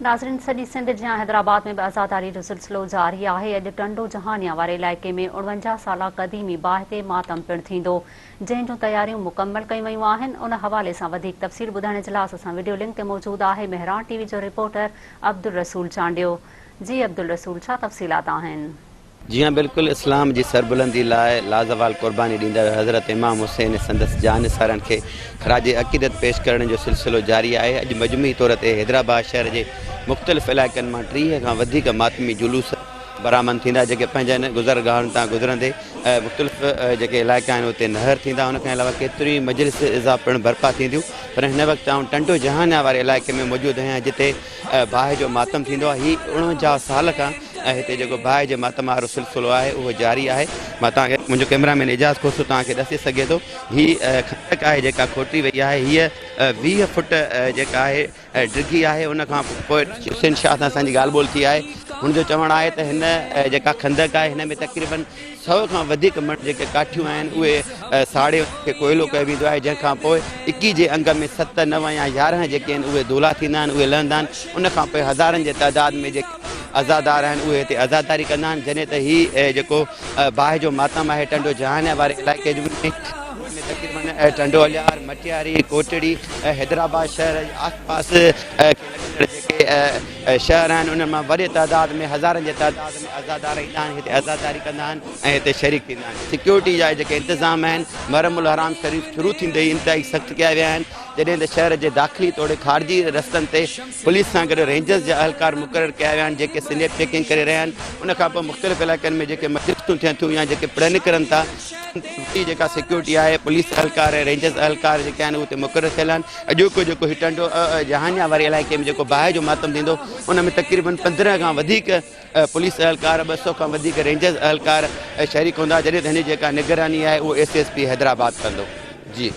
ناظرين سڄي سنڌ جيان حيدرآباد ۾ به عزاداري جو سلسلو جاري آهي، اڄ ٽنڊو جهانيان واري علائقي ۾ 49 سالا قديمي باهه تي ماتم پڻ ٿيندو، جنهن جون تياريون مڪمل ڪيون ويون آهن، ان حوالي سان وڌيڪ تفصيل ٻڌائڻ اجلاس سان وڊيو لنڪ تي موجود آهي مهراڻ ٽي وي جو رپورٽر عبدالرسول چانڊيو، جي عبدالرسول ڇا تفصيلات آهن؟ جي ها بلڪل اسلام جي سربلندي لاء لازوال قرباني ڏيندڙ حضرت امام حسين ۽ سندس جانثارن کي خراج عقيدت پيش ڪرڻ جو سلسلو جاري آهي اڄ مجموعي طور تي حيدرآباد شهر جي مختلف علائقن مان 30 کان وڌيڪ ماتمي جلوس برآمد ٿيندا جيڪي پنهنجن گذرگاهن تان گذرندي مختلف جيڪي علائقا آهن اتي نهر ٿيندا ان کان علاوه ڪيتريون ئي مجلس عزا پڻ برپا ٿينديون پر هن وقت آئون ٽنڊو جهانيان واري علائقي ۾ موجود آهيان جتي باهه جو ماتم ٿيندو آهي هي 49 سال کان ۽ هتي جيڪو باهه جي ماتم وارو سلسلو آهي اهو جاري آهي مان توهان کي منهنجو ڪئميرا مين اعجاز کوسو توهان کي ڏسي سگهي ٿو هي خندق آهي جيڪا کوٽي وئي آهي هيء 20 فٽ جيڪا آهي ڊگهي آهي ان کان پوء حسين شاهه سان اسان جي ڳالهه ٻولهه ٿي آهي هن جو چوڻ آهي ته هن جيڪا خندق آهي هن ۾ تقريبن سئو کان وڌيڪ مڻ جيڪي ڪاٺيون آهن اهي ساڙي ان کي ڪوئلو ڪيو ويندو آهي جنهن کان پوء اڪي جي انگ ۾ ست، نو يا 11 جيڪي آهن اهي دولها ٿيندا آهن اهي لهندا آهن ان کان پوء هزارن جي تعداد ۾ جيڪي عزادار آهن اهي هتي عزاداري ڪندا آهن جڏهن ته هي جيڪو باهه جو ماتم آهي ٽنڊو جهانيان واري علائقي ۾ تقريبن ٽنڊو الهيار، مٽياري، ڪوٽڙي ۽ حيدرآباد شهر جي آس پاس کي لڳندڙ جيڪي شهر آهن انهن مان وڏي تعداد ۾ هزارن جي تعداد ۾ عزادار ايندا آهن هتي عزاداري ڪندا آهن ۽ هتي شريڪ ٿيندا آهن سيڪيورٽي جا جيڪي انتظام آهن محرم الحرام شريف شروع ٿيندي ئي انتهائي سخت ڪيا ويا آهن جڏهن ته شهر جي داخلي توڙي خارجي رستن تي پوليس سان گڏ رينجرز جا اهلڪار مقرر ڪيا ويا آهن جيڪي سنيپ چيڪنگ ڪري رهيا آهن ان کان پوء مختلف علائقن ۾ جيڪي مجلسون ٿين ٿيون يا جيڪي پڙ نڪرن ٿا وڏي جيڪا سيڪيورٽي آهي پوليس اهلڪار ۽ رينجرز اهلڪار جيڪي آهن اهي اتي مقرر ٿيل آهن اڄوڪو جيڪو هي ٽنڊو جهانيان واري علائقي ۾ جيڪو باهه جو ماتم ٿيندو ان ۾ تقريبن 15 کان وڌيڪ پوليس اهلڪار 200 کان وڌيڪ رينجرز اهلڪار شريڪ هوندا جڏهن ته هن جي جيڪا نگراني آهي اهو ايس ايس پي حيدرآباد ڪندو جي.